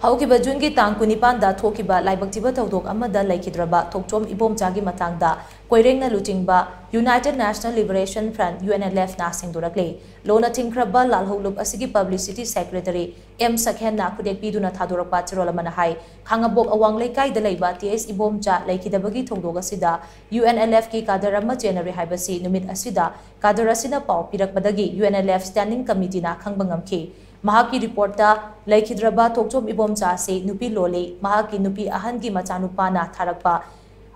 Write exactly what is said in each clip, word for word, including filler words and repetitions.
ꯍꯧꯈꯤꯕ ꯖꯨꯟꯒꯤ ꯇꯥꯡ ꯀꯨꯟꯅꯤꯄꯥꯟꯗ ꯊꯣꯛꯈꯤꯕ ꯂꯥꯏꯕꯛ ꯊꯤꯕ ꯊꯧꯗꯣꯛ ꯑꯃꯗ ꯂꯩꯈꯤꯗ꯭ꯔꯕ ꯊꯣꯛꯆꯣꯝ ꯏꯕꯣꯝꯆꯥꯒꯤ ꯃꯇꯥꯡꯗ ꯀꯣꯏꯔꯦꯡꯅ ꯂꯨꯆꯤꯡꯕ United National Liberation Front, UNLF ꯅ ꯁꯦꯡꯗꯣꯔꯛꯂꯤ꯫ ꯂꯣꯟꯅ ꯊꯤꯡꯈ꯭ꯔꯕ ꯂꯥꯜꯍꯧꯂꯨꯞ ꯑꯁꯤꯒꯤ publicity secretary ꯑꯦꯝ ꯁꯈꯦꯟꯅ ꯈꯨꯗꯦꯛ ꯄꯤꯗꯨꯅ ꯊꯥꯗꯣꯔꯛꯄ ꯆꯦꯔꯣꯜ ꯑꯃꯅ ꯍꯥꯏ, ꯈꯥꯉꯕꯣꯛ ꯑꯋꯥꯡ ꯂꯩꯀꯥꯏꯗ ꯂꯩꯕ ꯇꯤ ꯑꯦꯁ ꯏꯕꯣꯝꯆꯥ ꯂꯩꯈꯤꯗꯕꯒꯤ ꯊꯧꯗꯣꯛ ꯑꯁꯤꯗ UNLF ꯀꯤ cadre ꯑꯃ ꯆꯦꯟꯅꯔꯦ ꯍꯥꯏꯕꯁꯤ ꯅꯨꯃꯤꯠ ꯑꯁꯤꯗ cadre ꯑꯁꯤꯅ ꯄꯥꯎ ꯄꯤꯔꯛꯄꯗꯒꯤ UNLF standing committee ꯅ ꯈꯪꯕ ꯉꯝꯈꯤ꯫ ꯃꯍꯥꯛꯀꯤ report ꯇ ꯂꯩꯈꯤꯗ꯭ꯔꯕ ꯊꯣꯛꯆꯣꯝ ꯏꯕꯣꯝꯆꯥ ꯑꯁꯤ ꯅꯨꯄꯤ ꯂꯣꯜꯂꯤ, ꯃꯍꯥꯛꯀꯤ ꯅꯨꯄꯤ ꯑꯍꯟꯒꯤ ꯃꯆꯥꯅꯨꯄꯥꯅ ꯊꯥꯔꯛꯄ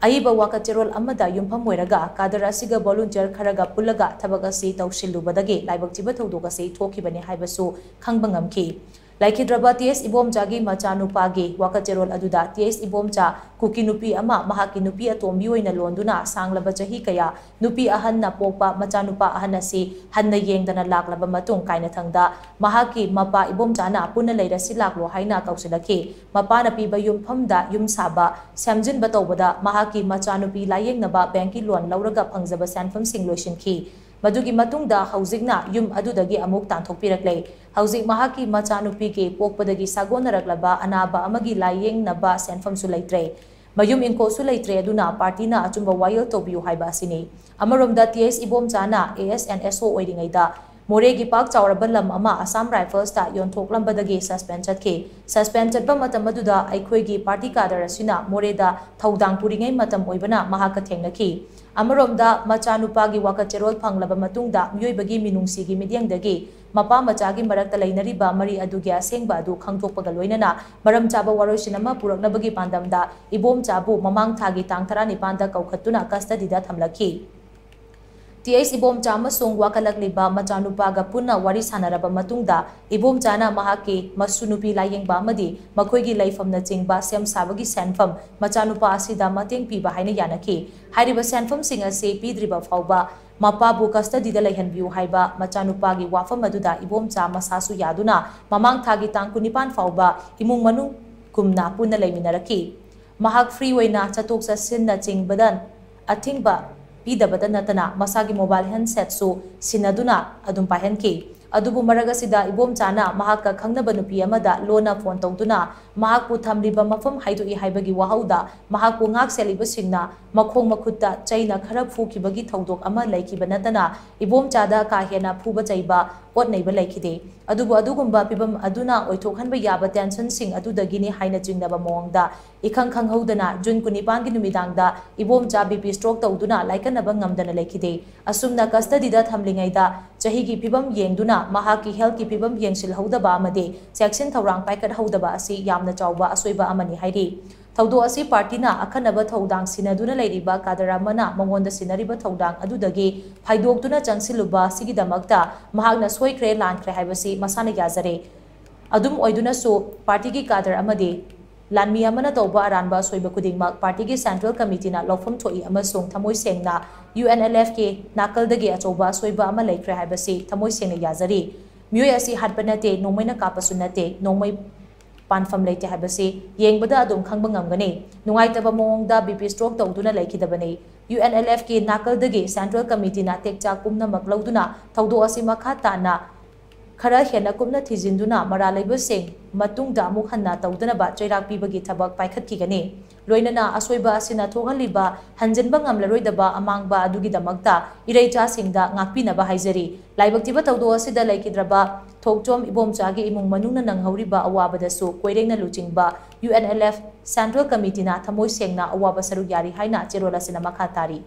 ꯑꯏꯕ ꯋꯥꯀꯠ ꯆꯦꯔꯣꯜ ꯑꯃꯗ ꯌꯨꯝꯐꯝ ꯑꯣꯏꯔꯒ cadre ꯑꯁꯤꯒ volunteer ꯈꯔꯒ ꯄꯨꯜꯂꯒ ꯊꯕꯛ ꯑꯁꯤ ꯇꯧꯁꯤꯜꯂꯨꯕꯗꯒꯤ ꯂꯥꯏꯕꯛ ꯊꯤꯕ ꯊꯧꯗꯣꯛ ꯑꯁꯤ ꯊꯣꯛꯈꯤꯕꯅꯤ ꯍꯥꯏꯕꯁꯨ ꯈꯪꯕ ꯉꯝꯈꯤ꯫ ꯂꯩꯈꯤꯗ꯭ꯔꯕ ꯇꯤ ꯑꯦꯁ ꯏꯕꯣꯝꯆꯥꯒꯤ ꯃꯆꯥꯅꯨꯄꯥꯒꯤ ꯋꯥꯀꯠ ꯆꯦꯔꯣꯜ ꯑꯗꯨꯗ ꯇꯤ ꯑꯦꯁ ꯏꯕꯣꯝꯆꯥ ꯀꯨꯀꯤ ꯅꯨꯄꯤ ꯑꯃ ꯃꯍꯥꯛꯀꯤ ꯅꯨꯄꯤ ꯑꯇꯣꯝꯕꯤ ꯑꯣꯏꯅ ꯂꯣꯟꯗꯨꯅ ꯁꯥꯡꯂꯕ ꯆꯍꯤ ꯀꯌꯥ ꯅꯨꯄꯤ ꯑꯍꯟꯅ ꯄꯣꯛꯄ ꯃꯆꯥꯅꯨꯄꯥ ꯑꯍꯟ ꯑꯁꯤ ꯍꯟꯅ ꯌꯦꯡꯗꯅ ꯂꯥꯛꯂꯕ ꯃꯇꯨꯡ ꯀꯥꯏꯅꯊꯪꯗ ꯃꯍꯥꯛꯀꯤ ꯃꯄꯥ ꯏꯕꯣꯝꯆꯥꯅ ꯄꯨꯟꯅ ꯂꯩꯔꯁꯤ ꯂꯥꯛꯂꯣ ꯍꯥꯏꯅ ꯀꯧꯁꯤꯜꯂꯛꯈꯤ꯫ ꯃꯄꯥꯅ ꯄꯤꯕ ꯌꯨꯝꯐꯝꯗ ꯌꯨꯝ ꯁꯥꯕ, ꯁꯦꯝꯖꯤꯟꯕ ꯇꯧꯕꯗ ꯃꯍꯥꯛꯀꯤ ꯃꯆꯥꯅꯨꯄꯤ ꯂꯥꯌꯦꯡꯅꯕ bank ꯀꯤ loan ꯂꯧꯔꯒ ꯐꯪꯖꯕ ꯁꯦꯟꯐꯝꯁꯤꯡ ꯂꯣꯏꯁꯤꯟꯈꯤ꯫ ꯃꯗꯨꯒꯤ ꯃꯇꯨꯡꯗ ꯍꯧꯖꯤꯛꯅ ꯌꯨꯝ ꯑꯗꯨꯗꯒꯤ ꯑꯃꯨꯛ ꯇꯥꯟꯊꯣꯛꯄꯤꯔꯛꯂꯦ꯫ ꯍꯧꯖꯤꯛ ꯃꯍꯥꯛꯀꯤ ꯃꯆꯥꯅꯨꯄꯤꯒꯤ ꯄꯣꯛꯄꯗꯒꯤ ꯁꯥꯒꯣꯟꯅꯔꯛꯂꯕ ꯑꯅꯥꯕ ꯑꯃꯒꯤ ꯂꯥꯌꯦꯡꯅꯕ ꯁꯦꯟꯐꯝꯁꯨ ꯂꯩꯇ꯭ꯔꯦ꯫ ꯃꯌꯨꯝ ꯏꯪꯈꯣꯜꯁꯨ ꯂꯩꯇ꯭ꯔꯦ, ꯑꯗꯨꯅ party ꯅ ꯑꯆꯨꯝꯕ ꯋꯥꯌꯦꯜ ꯇꯧꯕꯤꯌꯨ ꯍꯥꯏꯕ ꯑꯁꯤꯅꯤ꯫ ꯑꯃꯔꯣꯝꯗ T S ꯏꯕꯣꯝꯆꯥꯅ A S and ꯑꯦꯁ ꯑꯣ ꯑꯣꯏꯔꯤꯉꯩꯗ ꯃꯣꯔꯦꯒꯤ ꯄꯥꯛ ꯆꯥꯎꯔꯕ ꯂꯝ ꯑꯃ ꯑꯁꯥꯝ ꯔꯥꯏꯐꯜꯁꯇ ꯌꯣꯟꯊꯣꯛꯂꯝꯕꯗꯒꯤ suspend ꯆꯠꯈꯤ꯫ Suspend ꯆꯠꯄ ꯃꯇꯝ ꯑꯗꯨꯗ ꯑꯩꯈꯣꯏꯒꯤ party cadre ꯑꯁꯤꯅ ꯃꯣꯔꯦꯗ ꯊꯧꯗꯥꯡ ꯄꯨꯔꯤꯉꯩ ꯃꯇꯝ ꯑꯣꯏꯕꯅ ꯃꯍꯥꯛꯀ ꯊꯦꯡꯅꯈꯤ꯫ ꯑꯃꯔꯣꯝꯗ ꯃꯆꯥꯅꯨꯄꯥꯒꯤ ꯋꯥꯀꯠ ꯆꯦꯔꯣꯜ ꯐꯪꯂꯕ ꯃꯇꯨꯡꯗ ꯃꯤꯑꯣꯏꯕꯒꯤ ꯃꯤꯅꯨꯡꯁꯤꯒꯤ ꯃꯤꯠꯌꯦꯡꯗꯒꯤ ꯃꯄꯥ ꯃꯆꯥꯒꯤ ꯃꯔꯛꯇ ꯂꯩꯅꯔꯤꯕ ꯃꯔꯤ ꯑꯗꯨꯒꯤ ꯑꯁꯦꯡꯕ ꯑꯗꯨ ꯈꯪꯗꯣꯛꯄꯒ ꯂꯣꯏꯅꯅ ꯃꯔꯝ ꯆꯥꯕ ꯋꯥꯔꯣꯏꯁꯤꯟ ꯑꯃ ꯄꯨꯔꯛꯅꯕꯒꯤ ꯄꯥꯟꯗꯝꯗ ꯏꯕꯣꯝꯆꯥꯕꯨ ꯃꯃꯥꯡ ꯊꯥꯒꯤ ꯇꯥꯡ ꯇꯔꯥꯅꯤꯄꯥꯟꯗ ꯀꯧꯈꯠꯇꯨꯅ custody ꯗ ꯊꯝꯂꯛꯈꯤ꯫ ꯇꯤ ꯑꯦꯁ ꯏꯕꯣꯝꯆꯥ ꯑꯃꯁꯨꯡ ꯋꯥꯀꯠꯂꯛꯂꯤꯕ ꯃꯆꯥꯅꯨꯄꯥꯒ ꯄꯨꯟꯅ ꯋꯥꯔꯤ ꯁꯥꯟꯅꯔꯕ ꯃꯇꯨꯡꯗ ꯏꯕꯣꯝꯆꯥꯅ ꯃꯍꯥꯛꯀꯤ ꯃꯁꯨ ꯅꯨꯄꯤ ꯂꯥꯌꯦꯡꯕ ꯑꯃꯗꯤ ꯃꯈꯣꯏꯒꯤ ꯂꯩꯐꯝꯅꯆꯤꯡꯕ ꯁꯦꯝ ꯁꯥꯕꯒꯤ ꯁꯦꯟꯐꯝ ꯃꯆꯥꯅꯨꯄꯥ ꯑꯁꯤꯗ ꯃꯇꯦꯡ ꯄꯤꯕ ꯍꯥꯏꯅ ꯌꯥꯅꯈꯤ꯫ ꯍꯥꯏꯔꯤꯕ ꯁꯦꯟꯐꯝꯁꯤꯡ ꯑꯁꯤ ꯄꯤꯗ꯭ꯔꯤꯕ ꯐꯥꯎꯕ ꯃꯄꯥꯕꯨ custody ꯗ ꯂꯩꯍꯟꯕꯤꯌꯨ ꯍꯥꯏꯕ ꯃꯆꯥꯅꯨꯄꯥꯒꯤ ꯋꯥꯐꯝ ꯑꯗꯨꯗ ꯏꯕꯣꯝꯆꯥ ꯃꯁꯥꯁꯨ ꯌꯥꯗꯨꯅ ꯃꯃꯥꯡ ꯊꯥꯒꯤ ꯇꯥꯡ ꯀꯨꯟꯅꯤꯄꯥꯟ ꯐꯥꯎꯕ ꯏꯃꯨꯡ ꯃꯅꯨꯡ ꯀꯨꯝꯅ ꯄꯨꯟꯅ ꯂꯩꯃꯤꯟꯅꯔꯛꯈꯤ꯫ ꯃꯍꯥꯛ free ꯑꯣꯏꯅ ꯆꯠꯊꯣꯛ ꯆꯠꯁꯤꯟꯅꯆꯤꯡꯕꯗ ꯑꯊꯤꯡꯕ ꯄꯤꯗꯕꯇ ꯅꯠꯇꯅ ꯃꯁꯥꯒꯤ mobile handset ꯁꯨ ꯁꯤꯟꯅꯗꯨꯅ ꯑꯗꯨꯝ ꯄꯥꯏꯍꯟꯈꯤ꯫ ꯑꯗꯨꯕꯨ ꯃꯔꯛ ꯑꯁꯤꯗ ꯏꯕꯣꯝꯆꯥꯅ ꯃꯍꯥꯛꯀ ꯈꯪꯅꯕ ꯅꯨꯄꯤ ꯑꯃꯗ ꯂꯣꯟꯅ ꯐꯣꯟ ꯇꯧꯗꯨꯅ ꯃꯍꯥꯛꯄꯨ ꯊꯝꯂꯤꯕ ꯃꯐꯝ ꯍꯥꯏꯗꯣꯛꯏ ꯍꯥꯏꯕꯒꯤ ꯋꯥꯍꯧꯗ ꯃꯍꯥꯛꯄꯨ ꯉꯥꯛ ꯁꯦꯜꯂꯤꯕꯁꯤꯡꯅ ꯃꯈꯣꯡ ꯃꯈꯨꯠꯇ ꯆꯩꯅ ꯈꯔ ꯐꯨꯈꯤꯕꯒꯤ ꯊꯧꯗꯣꯛ ꯑꯃ ꯂꯩꯈꯤꯕ ꯅꯠꯇꯅ ꯏꯕꯣꯝꯆꯥꯗ ꯀꯥ ꯍꯦꯟꯅ ꯐꯨꯕ ꯆꯩꯕ, ꯑꯣꯠ ꯅꯩꯕ ꯂꯩꯈꯤꯗꯦ꯫ ꯑꯗꯨꯕꯨ ꯑꯗꯨꯒꯨꯝꯕ ꯐꯤꯚꯝ ꯑꯗꯨꯅ ꯑꯣꯏꯊꯣꯛꯍꯟꯕ ꯌꯥꯕ ꯇꯦꯟꯁꯟꯁꯤꯡ ꯑꯗꯨꯗꯒꯤꯅꯤ ꯍꯥꯏꯅ ꯆꯤꯡꯅꯕ ꯃꯑꯣꯡꯗ ꯏꯈꯪ ꯈꯪꯍꯧꯗꯅ ꯖꯨꯟ ꯀꯨꯟꯅꯤꯄꯥꯟꯒꯤ ꯅꯨꯃꯤꯗꯥꯡꯗ ꯏꯕꯣꯝꯆꯥ ꯕꯤ ꯄꯤ ꯁ꯭ꯇ꯭ꯔꯣꯛ ꯇꯧꯗꯨꯅ ꯂꯥꯏꯀꯠꯅꯕ ꯉꯝꯗꯅ ꯂꯩꯈꯤꯗꯦ꯫ ꯑꯁꯨꯝꯅ ꯀꯁꯇꯗꯤꯗ ꯊꯝꯂꯤꯉꯩꯗ ꯆꯍꯤꯒꯤ ꯐꯤꯚꯝ ꯌꯦꯡꯗꯨꯅ ꯃꯍꯥꯛꯀꯤ ꯍꯦꯜꯊꯀꯤ ꯐꯤꯚꯝ ꯌꯦꯡꯁꯤꯜꯍꯧꯗꯕ ꯑꯃꯗꯤ ꯆꯦꯛꯁꯤꯟ ꯊꯧꯔꯥꯡ ꯄꯥꯏꯈꯠꯍꯧꯗꯕ ꯑꯁꯤ ꯌꯥꯝꯅ ꯆꯥꯎꯕ ꯑꯁꯣꯏꯕ ꯑꯃꯅꯤ ꯍꯥꯏꯔꯤ꯫ ꯊꯧꯗꯣꯛ ꯑꯁꯤ ꯄꯥꯔꯇꯤꯅ ꯑꯈꯟꯅꯕ ꯊꯧꯗꯥꯡ ꯁꯤꯟꯅꯗꯨꯅ ꯂꯩꯔꯤꯕ ꯀꯥꯗꯔ ꯑꯃꯅ ꯃꯉꯣꯟꯗ ꯁꯤꯟꯅꯔꯤꯕ ꯊꯧꯗꯥꯡ ꯑꯗꯨꯗꯒꯤ ꯐꯥꯏꯗꯣꯛꯇꯨꯅ ꯆꯪꯁꯤꯜꯂꯨꯕ ꯑꯁꯤꯒꯤꯗꯃꯛꯇ ꯃꯍꯥꯛꯅ ꯁꯣꯏꯈ꯭ꯔꯦ ꯂꯥꯟꯈ꯭ꯔꯦ ꯍꯥꯏꯕꯁꯤ ꯃꯁꯥꯅ ꯌꯥꯖꯔꯦ꯫ ꯑꯗꯨꯝ ꯑꯣꯏꯗꯨꯅꯁꯨ ꯄꯥꯔꯇꯤꯒꯤ ꯀꯥꯗꯔ ꯑꯃꯗꯤ ꯂꯥꯟꯃꯤ ꯑꯃꯅ ꯇꯧꯕ ꯑꯔꯥꯟꯕ ꯑꯁꯣꯏꯕ ꯈꯨꯗꯤꯡꯃꯛ ꯄꯥꯔꯇꯤꯒꯤ ꯁꯦꯟꯇ꯭ꯔꯦꯜ ꯀꯃꯤꯇꯤꯅ ꯂꯧꯐꯝ ꯊꯣꯛꯏ ꯑꯃꯁꯨꯡ ꯊꯃꯣꯏ ꯁꯦꯡꯅ ꯌꯨ ꯑꯦꯟ ꯑꯦꯜ ꯑꯦꯐꯀꯤ ꯅꯥꯀꯜꯗꯒꯤ ꯑꯆꯧꯕ ꯑꯁꯣꯏꯕ ꯑꯃ ꯂꯩꯈ꯭ꯔꯦ ꯍꯥꯏꯕꯁꯤ ꯊꯃꯣꯏ ꯁꯦꯡꯅ ꯌꯥꯖꯔꯤ꯫ ꯃꯤꯑꯣꯏ ꯑꯁꯤ ꯍꯥꯠꯄ ꯅꯠꯇꯦ, ꯅꯣꯡꯃꯩꯅ ꯀꯥꯞꯄꯁꯨ ꯅꯠꯇꯦ, ꯅꯣꯡꯃꯩ ꯄꯥꯟꯐꯝ ꯂꯩꯇꯦ ꯍꯥꯏꯕꯁꯤ ꯌꯦꯡꯕꯗ ꯑꯗꯨꯝ ꯈꯪꯕ ꯉꯝꯒꯅꯤ꯫ ꯅꯨꯡꯉꯥꯏꯇꯕ ꯃꯑꯣꯡꯗ ꯕꯤ ꯄꯤ ꯁ꯭ꯇ꯭ꯔꯣꯛ ꯇꯧꯗꯨꯅ ꯂꯩꯈꯤꯗꯕꯅꯤ꯫ ꯌꯨ ꯑꯦꯟ ꯑꯦꯜ ꯑꯦꯐꯀꯤ ꯅꯥꯀꯜꯗꯒꯤ ꯁꯦꯟꯇ꯭ꯔꯦꯜ ꯀꯃꯤꯇꯤꯅ ꯇꯦꯛꯆꯥꯛ ꯄꯨꯝꯅꯃꯛ ꯂꯧꯗꯨꯅ ꯊꯧꯗꯣꯛ ꯑꯁꯤ ꯃꯈꯥ ꯇꯥꯅ ꯈꯔ ꯍꯦꯟꯅ ꯀꯨꯞꯅ ꯊꯤꯖꯤꯟꯗꯨꯅ ꯃꯔꯥꯜ ꯂꯩꯕꯁꯤꯡ ꯃꯇꯨꯡꯗ ꯑꯃꯨꯛ ꯍꯟꯅ ꯇꯧꯗꯅꯕ ꯆꯩꯔꯥꯛ ꯄꯤꯕꯒꯤ ꯊꯕꯛ ꯄꯥꯏꯈꯠꯈꯤꯒꯅꯤ꯫ ꯂꯣꯏꯅꯅ ꯑꯁꯣꯏꯕ ꯑꯁꯤꯅ ꯊꯣꯛꯍꯜꯂꯤꯕ ꯍꯟꯖꯤꯟꯕ ꯉꯝꯂꯔꯣꯏꯗꯕ ꯑꯃꯥꯡꯕ ꯑꯗꯨꯒꯤꯗꯃꯛꯇ ꯏꯔꯩꯆꯥꯁꯤꯡꯗ ꯉꯥꯛꯄꯤꯅꯕ ꯍꯥꯏꯖꯔꯤ꯫ ꯂꯥꯏꯕꯛ ꯊꯤꯕ ꯊꯧꯗꯣꯛ ꯑꯁꯤꯗ ꯂꯩꯈꯤꯗ꯭ꯔꯕ ꯊꯣꯛꯆꯣꯝ ꯏꯕꯣꯝꯆꯥꯒꯤ ꯏꯃꯨꯡ ꯃꯅꯨꯡꯅ ꯅꯪꯍꯧꯔꯤꯕ ꯑꯋꯥꯕꯗꯁꯨ ꯀꯣꯏꯔꯦꯡꯅ ꯂꯨꯆꯤꯡꯕ U N L F central ꯀꯃꯤꯇꯤꯅ ꯊꯃꯣꯏ ꯁꯦꯡꯅ ꯑꯋꯥꯕ ꯁꯔꯨꯛ ꯌꯥꯔꯤ ꯍꯥꯏꯅ ꯆꯦꯔꯣꯜ ꯑꯁꯤꯅ ꯃꯈꯥ ꯇꯥꯔꯤ꯫